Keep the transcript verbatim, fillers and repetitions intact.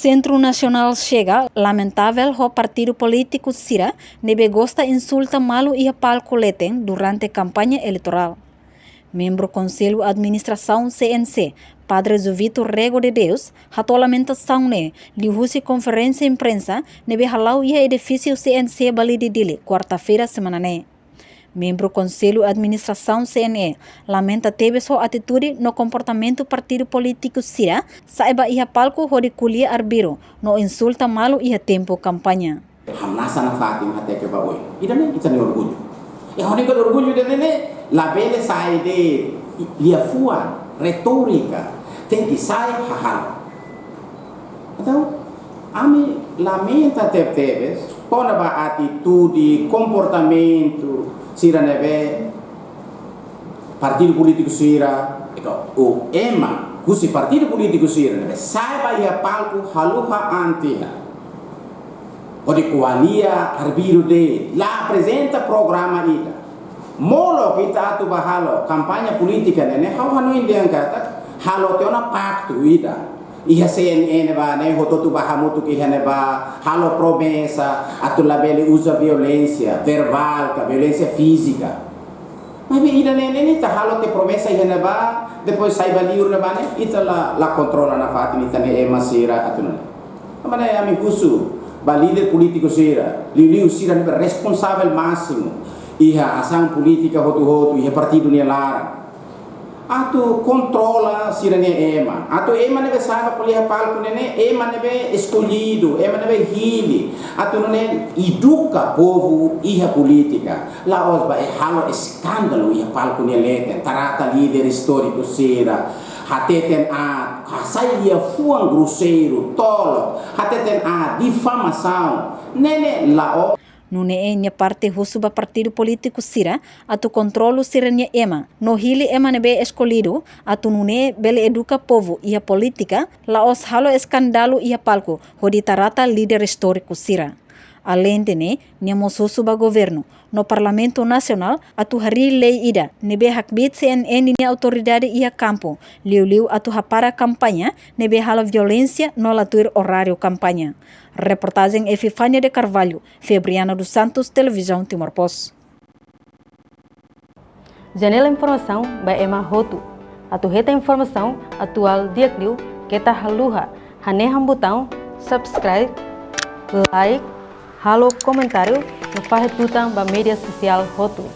Sentru Nasionál Chega lamentavel ho partidu polítiku sira ne'ebé gosta insulta malu iha palku leten durante kampaña eleitorál. Membru Konsellu Administrasaun C N C, Padre Jovito Rego de Deus, hato'o lamentasaun ne'e liuhusi konferénsia imprensa ne'ebé hala'o iha edifísiu C N C Balide Dili, kuarta-feira semana ne'e. Membru Konsellu Administrasaun C N E lamenta tebes ho atitude no komportamentu partidu polítiku sira sa'e ba iha palku hodi ko'alia arbiru no insulta malu iha tempu kampaña. Hamnasa nafatin hateke ba oin. Ida-ne'e ita-nia orgullu. E hodi ka orgullu ida-ne'e ne'e labele sai de'it liafuan, retórika. Tenke sai hahán. Entaun, ami lamenta tebetebes kona-ba atitude, komportamentu sira ne'ebé partidu polítiku sira, eka, ou ema husi partidu polítiku sira ne'ebé sai ba iha palku haluha an tiha. Hodi ko'alia arbiru de'it, la aprezenta programa ida. Molok ita atu ba halo kampaña polítika ne'e ne'e, ha'u hanoin dehan katak halo tiha ona paktu ida. Iha C N E ne'ebá ne'e, hotu-hotu ba hamutuk iha ne'ebá, halo promesa atu labele uza violénsia verbál ka violénsia fízika. Maibé ida-ne'e ne'e ita halo tiha promesa iha ne'ebá, depois sai ba liur ne'ebá ne'e, ita la, la kontrola nafatin ita-nia ema sira atu nune'e. Tanba ne'e ami husu ba líder polítiku sira, liuliu sira ne'ebé responsavel másimu iha asaun polítika hotu-hotu iha partidu nia laran, atu kontrola sira-nia ema, atu ema ne'ebé sai ba ko'alia iha palku ne'e ne'e ema ne'ebé eskollidu, ema ne'ebé hili, atu nune'e eduka povu iha polítika. La'ós ba e halo eskándalu iha palku nia leten, trata líder istóriku sira, hateten aat, hasai liafuan groseiru, tolok, hateten aat, difamasaun, ne'e ne'e la'o. Nune'e nia parte husu ba partidu polítiku sira atu kontrolu sira-nia ema, no hili ema ne'ebé eskollidu, atu nune'e bele eduka povu iha polítika, la'ós halo eskándalu iha palku hodi trata líder istóriku sira. Aleinde ne'e, nia mós husu ba governu no Parlamentu Nasionál atu harii lei ida ne'ebé hakbiit C N E nia autoridade iha kampu, liuliu atu hapara kampaña ne'ebé halo violénsia no la tuir oráriu kampaña. Reportajen Epifania de Carvalho, Febriana dos Santos, Televizaun Timor Post. Janela informasaun ba ema hotu. Atu hetan informasaun atuál di'ak liu keta haluha hanehan butaun subscribe, like, halo komentáriu no fahe tutan ba média sosiál hotu.